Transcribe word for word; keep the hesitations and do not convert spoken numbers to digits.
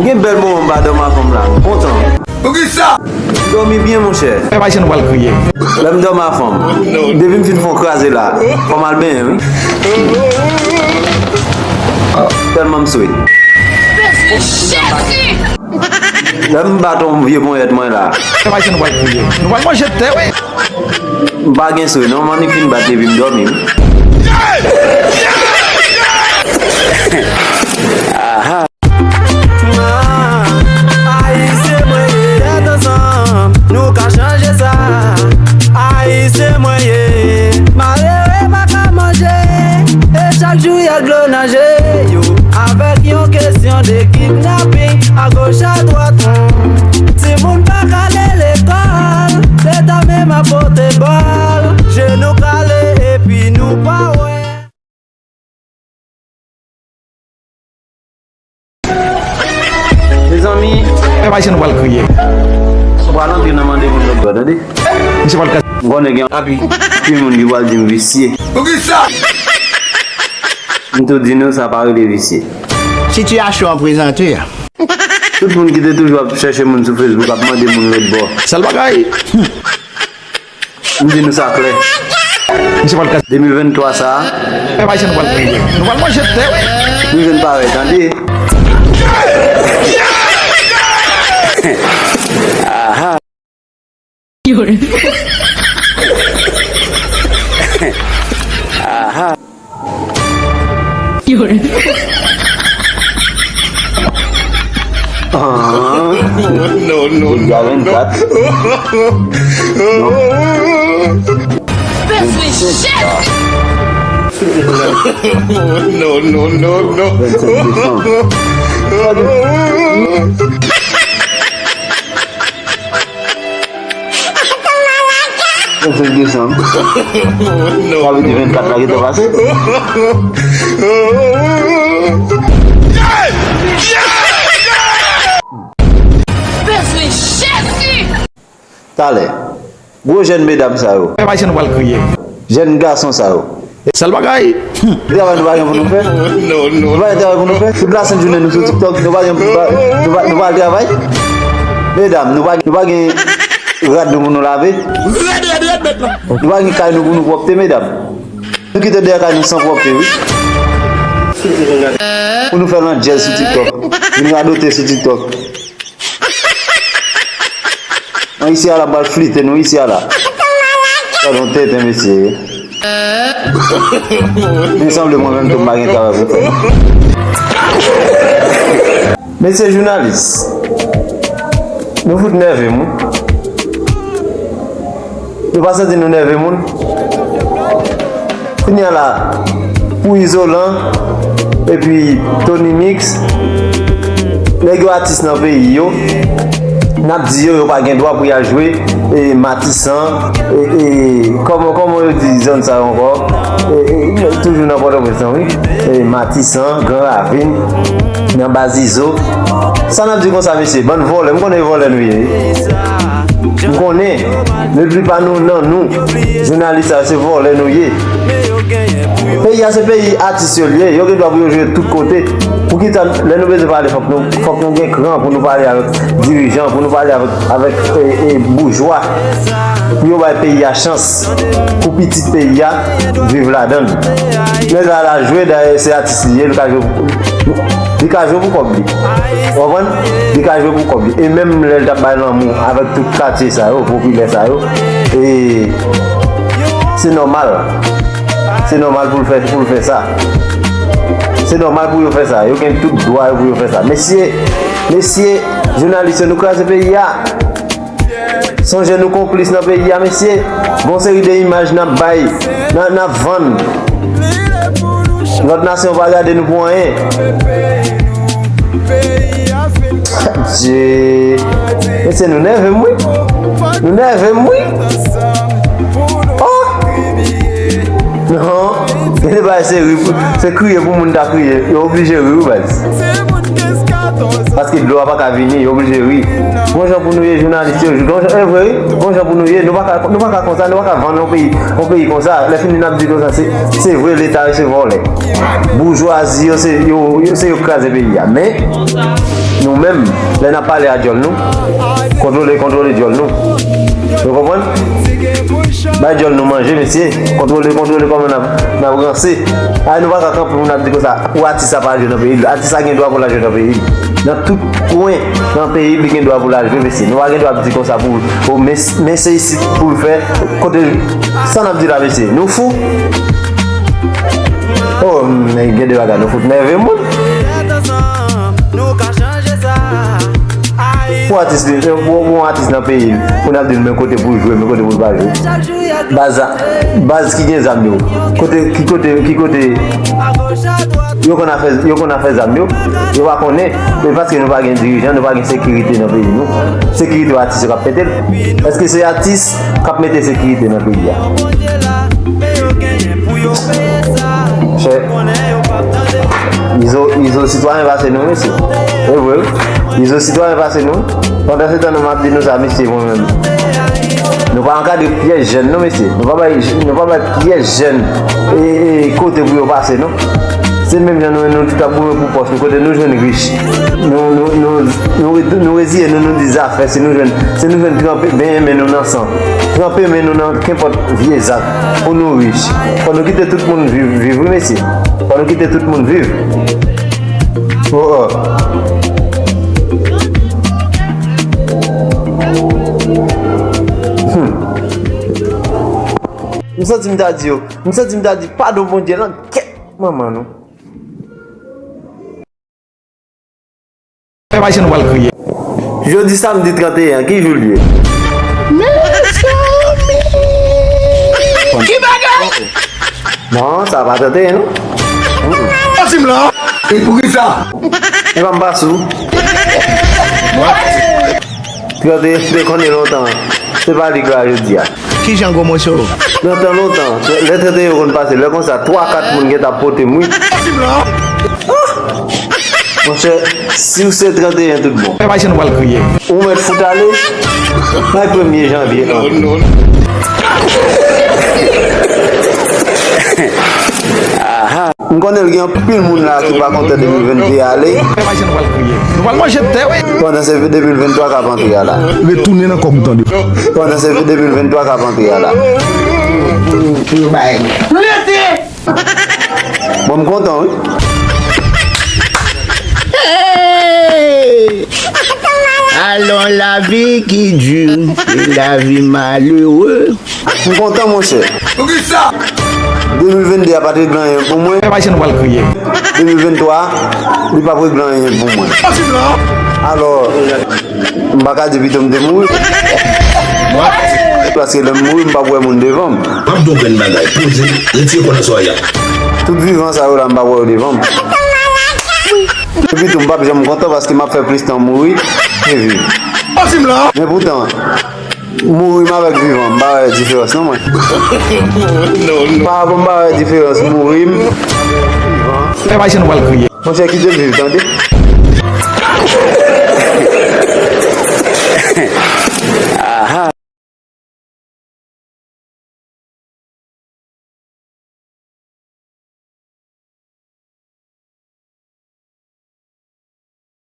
Gen bèl moman m pa dòmi ak fanm la. M kontan. Poukisa? M dòmi byen, monchè. Pèp ayisyen nou pral kriye. Lè m dòmi ak fanm, depi m fin fè yon kraze la, fò m al benyen, wi. Tèlman m swe. Lè m bat yon vye ponyèt mwen la. Pèp ayisyen nou pral kriye. Nou pral manje tè, wi. M pa gen swe non, m annik fin bat epi m dòmi, wi. Aha. Ayisyen mwen ye, tèt ansanm, nou ka chanje sa. Ayisyen mwen ye, malere pa ka manje. E chak jou y a dlo nan je yo, avèk yon kesyon de kidnaping, agoch adwat. Timoun pa ka ale lekòl, Leta menm ap pote bòl. Je nou kale epi nou pa wè. Mezanmi, pèp ayisyen nou pral kriye. M pral antre nan mande moun lòt bò, tande? Misye pral ka- M konnen gen anpil moun ki pral di m visye. Poukisa? M tou di nou, sa pa rele visye. Sitiyasyon an prezante a. Tout moun ki te toujou ap chèche moun sou Facebook ap mande moun lòt bò. Sèl bagay. M di nou sa klè. Misye pral ka- de mil venntwa sa a. Pèp ayisyen nou pral kriye. Nou pral manje tè, wi. Nou jwenn parèy, tande. Aha. Aha. Ah. No, no, no, no. No. No, no, no, no. Vennsenk desanm. Vennsenk desanm. Sa vle di vennkat la gentan pase. Bezwen Jezi! Talè, gwo jèn medam sa yo. Pèp ayisyen nou pral kriye. Jèn gason sa yo. Sèl bagay. Travay nou pa gen pou nou fè. Nou pa gen travay pou nou fè. Tout lasent jounen nou sou TikTok, nou pa gen, nou pa, nou pa, nou pa al travay. Medam, nou pa, nou pa gen rad nou pou nou lave. Nou pa gen kay nou pou nou pwòpte, medam. Nou kite dèyè kay nou san pwòpte, wi. Pou nou fè landjèz sou TikTok. Vin radote sou TikTok. An isi a la, m pral flite nou isi a la. Sa don tenten, mesye. Men sanble mwen menm tou m pa gen travay pou fè. Mesye jounalis, nou fout nève m, wi. Nou pa santi nou nève moun? Kounye a la, pou Izolan, epi Tony Mix, nèg yo atis nan peyi yo, n ap di yo, yo pa gen dwa pou y al jwe, e, Matisan, e, e, kòman, kòman yo di zòn sa yo ankò? E, e, toujou nan Pòtoprens lan, wi. E, Matisan, Gran Ravin, nan Baz Izo. Sa n ap di konsa, mesye, bann vòlè, m konnen e vòlè nou ye, wi. M konnen, men plipa nou nan nou, jounalis sa yo, se vòlè nou ye. Peyi a se peyi atis yo l ye, yo gen dwa pou yo jwe tout kote. Poukisa lè nou bezwen pale, fòk nou, fòk nou gen kran pou nou pale avèk dirijan, pou nou pale avèk, avèk, e, e, boujwa, pou yo bay peyi a chans, pou pitit peyi a viv ladan l. Nèg la, l al jwe, dayè se atis li ye, li ka jwe pou, li ka jwe pou kòb li. Ou konprann? Li ka jwe pou kòb li. E menm lè l t ap bay lanmou avèk tout katye sa yo, popilè sa yo, e se nòmal. Se nòmal pou l fè, pou l fè sa. Se nòmal pou yo fè sa. Yo gen tout dwa yo pou yo fè sa. Mesye, mesye, jounalis yo, nou kraze peyi a. Sonje nou konplis nan peyi a, mesye. Gon seri de imaj n ap bay, n a, n ap vann. Lòt nasyon pa gade nou pou anyen. Dye. Mesye, nou nève m, wi. Nou nève m, wi. Oh! Non. Gen de bagay se ri, se kriye pou moun ta kriye. Yo oblije ri, wi, baz. Paske dlo a pa ka vini, yo oblije ri. Gon jan pou nou ye, jounalis yo, gon jan, e vre, wi. Gon jan pou nou ye. Nou pa ka, nou pa ka konsa, nou pa ka vann yon peyi, yon peyi konsa. Lè fini n ap di konsa, se, se vre, Leta yo se vòlè. Boujwazi yo se yo, yo se yo k kraze peyi a. Men, nou menm, Menm lè n ap pale a djòl nou, kontwole, kontwole djòl nou. Nou konprann? Bay djòl nou manje, mesye. Kontwole, kontwole kòman n ap, n ap ranse. Ay, nou pa ka kanpe pou n ap di konsa, ou atis la pa jwe nan peyi l. Atis la gen dwa pou l al jwe nan peyi l. Nan tout kwen nan peyi l, li gen dwa pou l al jwe, mesye. Nou pa gen dwa ap di konsa pou, pou men, men se isit pou l fè, kote, sa n ap di la, mesye. Nou fou? Oh, men gen de bagay, nou fout nève moun. Pou atis li, pou, pou yon atis nan peyi l, pou n ap di l men kote pou l jwe, men kote pou l pa jwe. Baz, baz ki gen zam yo. Kote, ki kote, ki kote yo konn afè, yo konn afè zam yo. Yo pa konnen. Men paske nou pa gen dirijan, nou pa gen sekirite nan peyi nou. Sekirite yo atis yo k ap pete l. Èske se atis k ap mete sekirite nan peyi a? Chè. Izo, Izo sitwayen pase nou, mesye. E vre, wi. Izo sitwayen pase nou. Pandan se tan, nou m ap di nou sa, mesye, mwen menm. Nou pa ankadre pyès jèn, non, mesye. Nou pa bay, nou pa bay pyès jèn e, e, kote pou yo pase, non. Se menm jan nou, nou tout ap goumen pou pòch nou, kote nou jwenn rich. Nou, nou, nou, nou, nou reziye nou, nou di zafè, si nou jwenn, si nou jwenn tranpe, benyen men nou nan san. Tranpe men nou nan kenpòt vye zak pou nou rich. Fò nou kite tout moun viv, viv, wi, mesye. Fò nou kite tout moun viv. Oh, oh. Hmm. M santi m ta di yo. M santi m ta di, padon Bondye nan kèt manman nou. Pèp ayisyen nou pral kriye. Jodi samdi trannteyen, ki jou l ye? Ki bagay? Non, sa pa trannteyen, non. Pati m la. E poukisa? E pa m pa sou. Trannteyen te konnen lontan. Se pa li k la jodi a. Kijan gwo moso? Nan tan lontan, lè trannteyen yo konn pase, lè konsa, twa, kat moun gentan pote m, wi. Monchè, si w se trannteyen tout bon. Pèp ayisyen nou pral kriye. Ou mèt fout ale. Nan premye janvye an. M konnen l gen anpil moun la ki pa kontan de mil vennde ale. Pèp ayisyen nou pral kriye. Nou pral manje tè, wi. Pandan se de mil venntwa k ap antre a la. Retounen nan kòb ou tande. Pandan se de mil venntwa k ap antre a la. Rete! Bon, m kontan, wi. Hey! Alon lavi ki di, se lavi malere. M kontan, monchè. Poukisa? De mil vennde a pa t regle anyen pou mwen. Pèp ayisyen nou pral kriye. De mil venntwa, li p ap regle anyen pou mwen. Alò, m pa ka di pito m te mouri. Paske lè m mouri, m p ap wè moun devan m. M ap di w grenn bagay. Poze, retire kò nan sòy la. Tout vivan sa yo la, m p ap wè yo devan m. Epi tou, m p ap janm kontan paske m ap fè plis tan mouri ke viv. Men poutan, mouri m avèk vivan, m pa wè diferans non, mwen. Pa rapò m pa wè diferans mouri m. Pèp ayisyen nou pral kriye. Monchè, kite m viv, tande.